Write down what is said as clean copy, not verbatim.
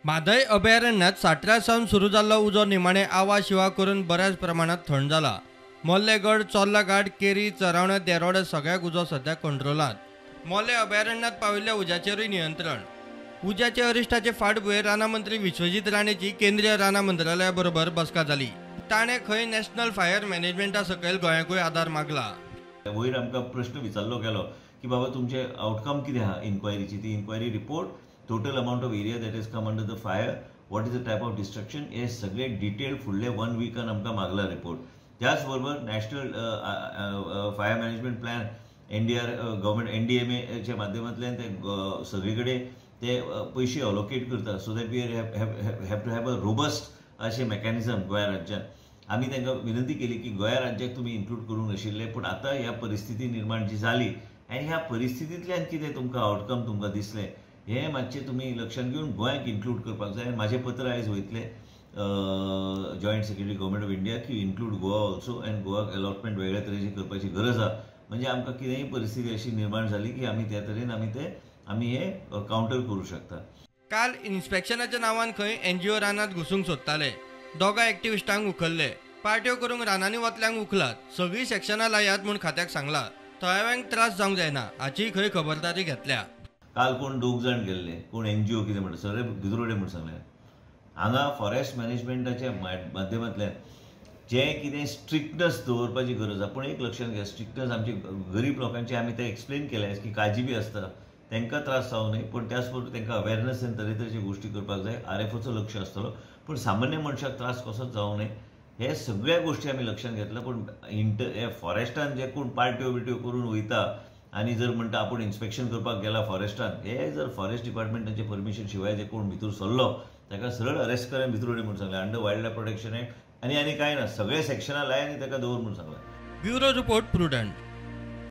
म्हादय अभयारण्यात साटरा सावन सुरू जाल्लो उजो निमाणे आवा शिवा करून बऱ्याच प्रमाणात थंड जाला. मोल्लेगड, चोर्लाघाट, केरी, चरावणे, देरोडे सगळ्याक उजो सध्या कंट्रोलांत. मोल्ले अभयारण्यात पाविल्ल्या उज्याचेरूय नियंत्रण. उज्याचे अरिश्टाचे फाटभुंयेर रानां मंत्री विश्वजीत राणेची केंद्रीय रानां मंत्रालया बरोबर बसका जाली. ताणें खंय नॅशनल फायर मॅनेजमेंटा सकयल गोंयाकूय आदार मागला. वयर आमकां प्रश्न विचारलो गेलो की बाबा तुमचे आउटकम कितें आहा इन्क्वायरीची, ती inquiry report, total amount of area that is come under the fire, what is the type of destruction, हे सगळे डिटेल फुडले 1 वीकान आमकां मागला रिपोर्ट. त्याच बरोबर national fire management plan NDR government एनडीएमएच्या माध्यमांतल्यान ते सगळे कडेन ते पयशे अलोकेट करता, so that we have to have a robust अशें मॅकॅनिजम गोंया राज्यान. आमी तांकां विनंती केली की गोंया राज्याक तुमी इन्क्लूड करूंक नाशिल्ले, पूण आतां ह्या परिस्थिती निर्माण जी जाली आनी ह्या परिस्थितींतल्यान कितें तुमकां आवटकम तुमकां दिसलें हें मातशें तुमी लक्षांत घेवन गोंयाक इन्क्लूड करपाक जाय. म्हाजें पत्र आयज वयतलें joint secretary government of India की include Goa also and गोवाक अलॉटमेंट वेगळ्या तरेची करपाची गरज आहा. म्हणजे आमकां कितेंय परिस्थिती अशी निर्माण जाली की आमी त्या तरेन आमी हे कावंटर करूं शकता. काल इन्स्पेक्शनाच्या नांवान खंय एनजीओ रानांत घुसूंक सोदताले. दोगा एक्टिविस्टांक उखल्ले. पार्ट्यो करूंक रानांनी वतल्यांक उखलात, सगळीं सेक्शनां लायात म्हूण खात्याक सांगला. थळाव्यांक त्रास जावंक जायना हाची खंय खबरदारी घेतल्या. काल कोण 2 जाण गेल्ले, कोण एनजीओ कितें म्हणटा सगळे भितर म्हूण सांगलें. हांगा फॉरेस्ट मॅनेजमेंटाच्या माध्यमांतल्यान जें कितें स्ट्रिक्टनस दवरपाची गरज आसा, पूण एक लक्षांत घे, स्ट्रिक्टनस आमची गरीब लोकांची आमी तें एक्सप्लेन केलें की काळजी बी आसता, तांकां त्रास जावं न्हय, पूण त्याच बरोबर तांकां अवेरनस आनी तरेतरेच्यो गोश्टी करपाक जाय. आरएफओचो लक्ष आसतलो, पूण सामान्य मनशाक त्रास कसोच जावं न्हय हे सगळ्या गोश्टी आमी लक्षांत घेतल्या. पूण हे फॉरेस्टान जे कोण पार्ट्यो बिट्यो करून वयता आनी जर म्हणटा आपूण इन्स्पेक्शन करपाक गेला फॉरेस्टान, हे जर फॉरेस्ट डिपार्टमेंटाचे परमिशन शिवाय जे कोण भितर सरलो ताका सरळ अरेस्ट कर भितर उडय म्हूण सांगलें, under wild life protection act आनी आनी कांय ना, सगळे सेक्शनां लाय आनी ताका दवर म्हूण सांगलें. Bureau report, Prudent.